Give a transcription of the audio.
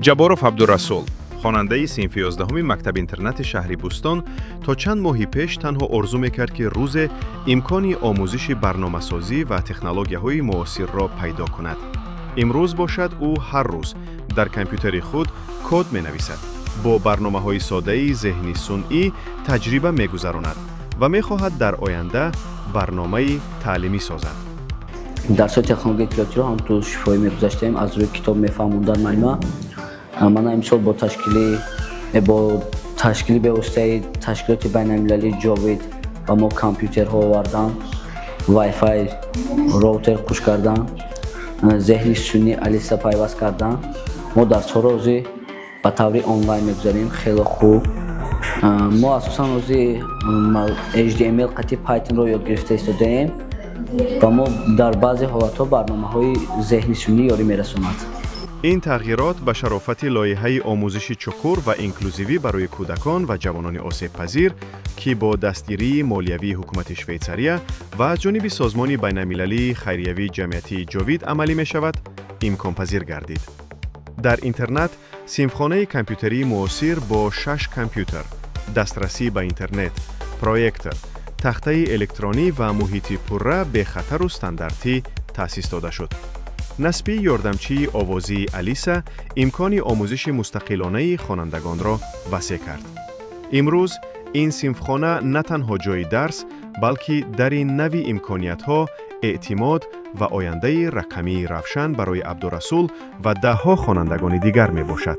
Ҷабборов Абдурасул, хонандаи синфи 11-уми мактаб-интернати шаҳри Бӯстон, то чанд моҳи пеш танҳо орзу мекард, ки рӯзе имкони омӯзиши барномасозӣ ва технологияҳои муосирро пайдо кунад. Имрӯз бошад, ӯ ҳар рӯз дар компютери худ код менависад, бо барномаҳои содаи зеҳни сунъӣ таҷриба мегузаронад ва мехоҳад дар оянда барномаи таълимӣ созад. Дарсҳои технологияи иттилоотиро ҳам ту шифоҳӣ мегузаштем, аз рӯи китоб мефаҳмонданд муаллима. Мана имсол бо ташкили бевоситаи ташкилоти байналмилалии Ҷовид ба мо компютерҳо овардан, Wi-Fi роутер қуш кардан, зеҳни сунъӣ Алиса пайваст кардан. Мо дарсҳоро ҳозир ба таври онлайн мегузарем, хеле хуб. Мо асосан ҳозир HTML қати Pythonро ёд гирифта истодаем ва мо дар баъзе ҳолатҳо барномаҳои зеҳни сунъӣ ёрӣ мерасонад. Ин тағйирот ба шарофати лоиҳаи омӯзиши чуқур ва инклюзивӣ барои кӯдакон ва ҷавонони осебпазир, ки бо дастгирии молиявии ҳукумати Швейтсария ва аз ҷониби созмони байналмилалии хайриявии ҷамъиятии Ҷовид амалӣ мешавад, имконпазир гардид. Дар интернат синфхонаи компютерии муосир бо шаш компютер, дастрасӣ ба интернет, проектор, тахтаи электронӣ ва муҳити пурра бехатару стандартӣ таъсис дода шуд. Насби ёрдамчии овозии Алиса имкони омӯзиши мустақилонаи хонандагонро васеъ кард. Имрӯз ин синфхона на танҳо ҷойи дарс, балки дари нави имкониятҳо, эътимод ва ояндаи рақамии равшан барои Абдурасул ва даҳҳо хонандагони дигар мебошад.